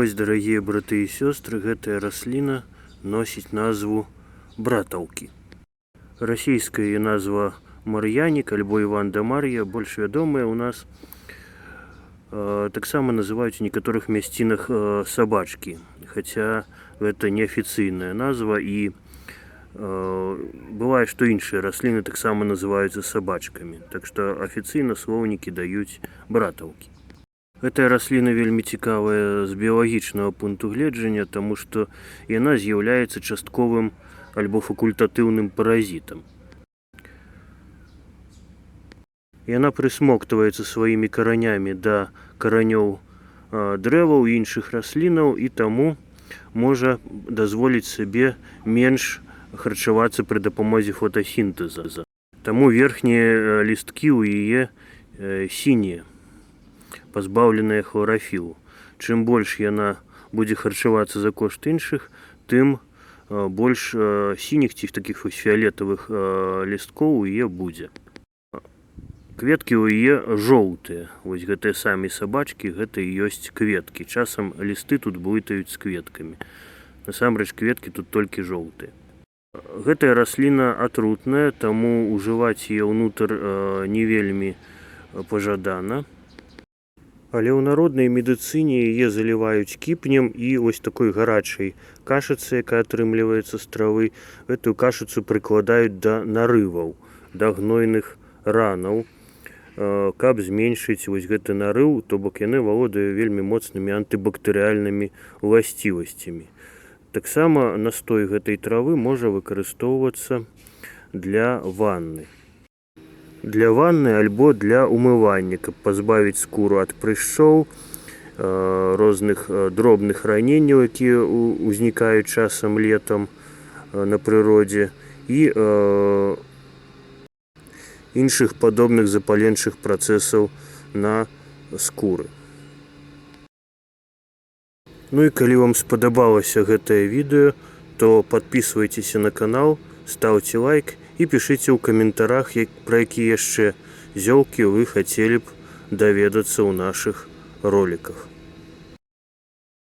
Вось, дарагія браты і сёстры, гэтая расліна носіць назву братаўкі. Расійская яе назва мар'янік альбо Іван да Мар'я, больш вядомая ў нас. Таксама называюць у некаторых мясцінах сабачкі, хаця гэта неафіцыйная назва, і бывае, што іншыя расліны таксама называюцца сабачкамі. Так што афіцыйна слоўнікі даюць братаўкі. Гэтая расліна вельмі цікавая з біялагічнага пункту гледжання, таму што яна з'яўляецца частковым альбо факультатыўным паразітам. Яна прысмоктваецца сваімі каранямі да каранёў дрэваў і іншых раслінаў і таму можа дазволіць сабе менш харчавацца пры дапамозе фотасінтэза. Таму верхнія лісткі ў яе сінія, пазбаўленыя хларафілу. Чым больш яна будзе харчавацца за кошт іншых, тым больш сініх ці такіх вось фіялетавых лісткоў у яе будзе. Кветкі ў яе жоўтыя. Вось гэтыя самі сабачкі, гэта і ёсць кветкі. Часам лісты тут блытаюць з кветкамі. Насамрэч кветкі тут толькі жоўтыя. Гэтая расліна атрутная, таму ўжываць яе ўнутр не вельмі пажадана. Але ў народнай медыцыне яе заліваюць кіпнем і вось такой гарачай кашыцы, якая атрымліваецца з травы, гэтую кашыцу прыкладаюць да нарываў, да гнойных ранаў, каб зменшыць вось гэты нарыў, то бок яны валодаюць вельмі моцнымі антыбактэрыяльнымі уласцівасцямі. Таксама настой гэтай травы можа выкарыстоўвацца для ванны. Для ванны альбо для умывання, каб пазбавіць скуру ад прышчоў, розных дробных раненняў, якія ўзнікаюць часам летам на прыродзе, і іншых падобных запаленчых працэсаў на скуры. Ну і калі вам спадабалася гэтае відэо, то падпісвайцеся на канал, стаўце лайк і пішыце ў каментарах, пра якія яшчэ зёлкі вы хацелі б даведацца ў нашых роліках.